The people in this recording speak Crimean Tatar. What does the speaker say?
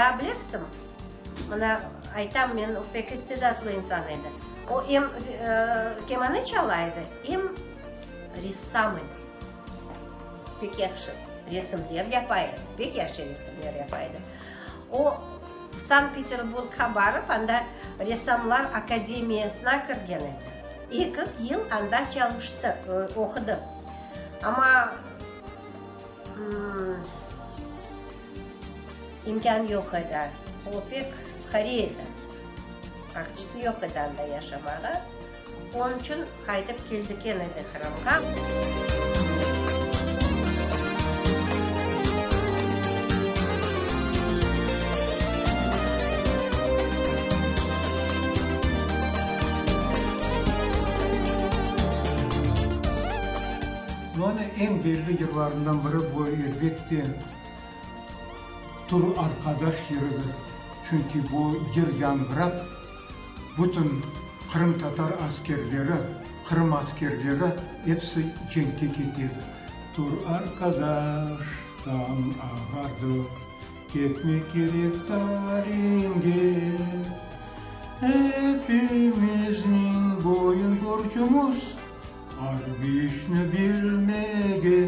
Daa bilesizmi, mına aytam men, o pek istidatlı insan edi. O em kemane çala edi, em ressam edi. Pek yahşı resimler yapa edi, pek yahşı resimler yapa edi. O, Sankt-Peterburgğa barıp, anda ressamlar akademiyasına kirgen edi. Eki yıl anda çalıştı, oqudı. Amma imkân yoq edi, o pek qari edi, aqçısı yoq edi anda yaşamağa. Onıñ içün qaytıp keldi kene de Qırımğa. Onıñ eñ belli yırlarından biri bu, elbette, Tur arqadaş yırıdır. Çünki bu yır yañğırap, bütün qırımtatar askerleri, Qırım askerleri episi cenkke kete edi. Tur arqadaş, tañ ağardı, ketmek kerek talimge. Epimizniñ boyun borcumız, arbiy işni bilmege.